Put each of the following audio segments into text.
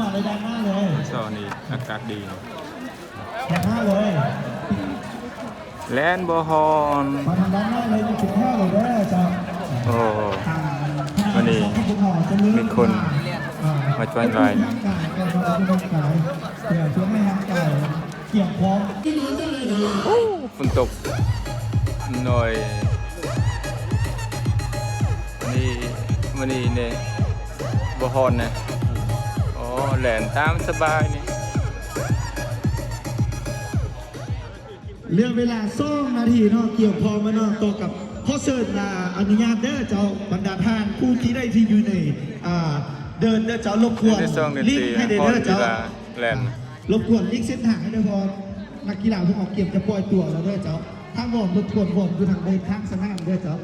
มาเลยด้านหน้าเลย ເຊົ້ານີ້ອາກາດດີ ด้านหน้าเลย ແລ່ນບໍ່ຮ້ອນ มาทางด้านหน้าเลย มีสิบห้าเลยเด้อเจ้า ໂອ້ ທາງ ມື້ນີ້ມີຄົນມາຈອຍຫຼາຍ ເພື່ອເຮັດໃຫ້ຮ່າງກາຍ ເພື່ອເຮັດໃຫ້ຮ່າງກາຍກຽມພ້ອມ ຝົນຕົກໜ້ອຍ ນີ້ ມື້ນີ້ນີ້ບໍ່ຮ້ອນນະ ອໍ ແລ່ນຕາມສະບາຍນີ້ ເຫຼືອເວລາສອງນາທີເນາະ ກຽມພ້ອມແລ້ວເນາະ ຕໍ່ກັບ ຂໍເຊີນ ອາ ອະນຸຍາດເດີເຈົ້າ ບັນດາທ່ານຜູ້ທີ່ໃດທີ່ຢູ່ໃນ ອາ ເດີ່ນເດີເຈົ້າ ລົບກວນຫຼີກໃຫ້ແດ່ເດີເຈົ້າ ລົບກວນຫຼີກເສັ້ນທາງໃຫ້ແດ່ ເພາະນັກກິລາພວກເຮົາກຽມຈະປ່ອຍຕົວແລ້ວເດີເຈົ້າ ທາງວອມ ລົບກວນວອມຢູ່ທາງເດີ່ນທາງສະໜາມເດີເຈົ້າ.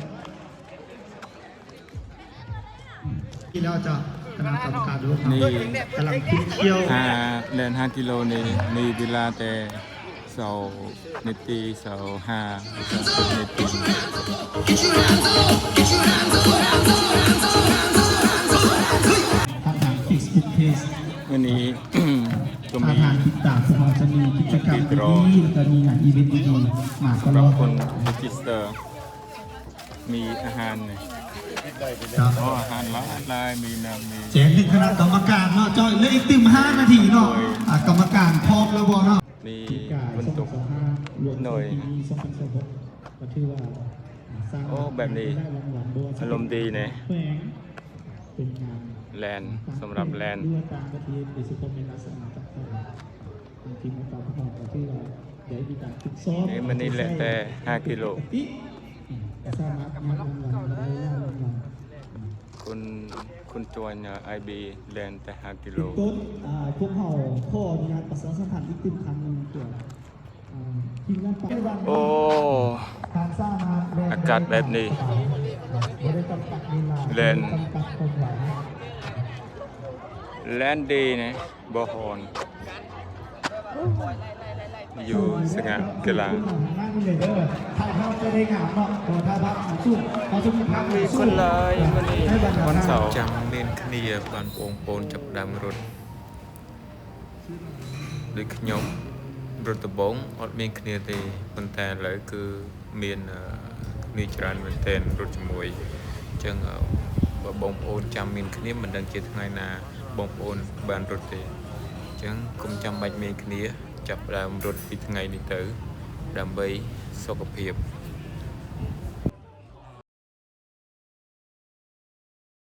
ທີ່ແລ້ວຈະ ຄະນະກຳມະການ ນີ້ ກຳລັງຂຶ້ນຂຽວ ຫ້າ ແລ່ນຫ້າກິໂລນີ້ ມີເວລາແຕ່ຊາວນາທີ ຊາວຫ້າ ຊາວຫົກນາທີ ຜ່ານທາງເຟສບຸກເພຈ ມື້ນີ້ກໍມີ ຖ້າທ່ານຕິດຕາມ ພວກເຮົາຈະມີກິດຈະກຳດີໆ ແລ້ວກໍມີງານອີເວັນດີໆ ມາຕະຫຼອດ ຄົນເຣຈິສເຕີ ມີອາຫານນີ້ ເຈົ້າ ອໍ ອາຫານຫຼາຍໆ ມີນ້ຳ ມີ ແຈ້ງເຖິງຄະນະກຳມະການເນາະ ເຈົ້າ ເຫຼືອອີກຕື່ມຫ້ານາທີເນາະ ໂດຍ ອາ ກຳມະການພ້ອມແລ້ວບໍ່ເນາະ? ມີຝົນຕົກໜ້ອຍ ໂອ້ ແບບນີ້ອາລົມດີແນະ ແລ່ນ ສຳລັບແລ່ນ ນີ້ ມື້ນີ້ແລ່ນແຕ່ຫ້າກິໂລ ຄຸນ ຄຸນຈວນ ອາ ໄອບີ ແລ່ນແຕ່ຫ້າກິໂລ ຕົ້ນ ອາ ພວກເຮົາຂໍອະນຸຍາດປະຊາສຳພັນອີກຕື່ມຄັ້ງໜຶ່ງ ໂອ້ ອາກາດແບບນີ້ ແລ່ນ ແລ່ນດີນະ ບໍ່ຮ້ອນ ຢູ່ສະຫງາກິລາ ມີຄົນຫຼາຍມື້ນີ້ ວັນເສົາ ຈຳມຽນຄະເນຍ ບາງອົງໂປນ ຈັບດຳລົດ ដូចខ្ញុំ រត់ដំបូងអត់មានគ្នាទេ ប៉ុន្តែឥឡូវគឺមានគ្នាច្រើនមែនទែន រត់ជាមួយ អញ្ចឹងបើបងប្អូនចាំមានគ្នា មិនដឹងជាថ្ងៃណាបងប្អូនបានរត់ទេ អញ្ចឹងកុំចាំបាច់មានគ្នា ចាប់ផ្ដើមរត់ពីថ្ងៃនេះទៅ ដើម្បីសុខភាព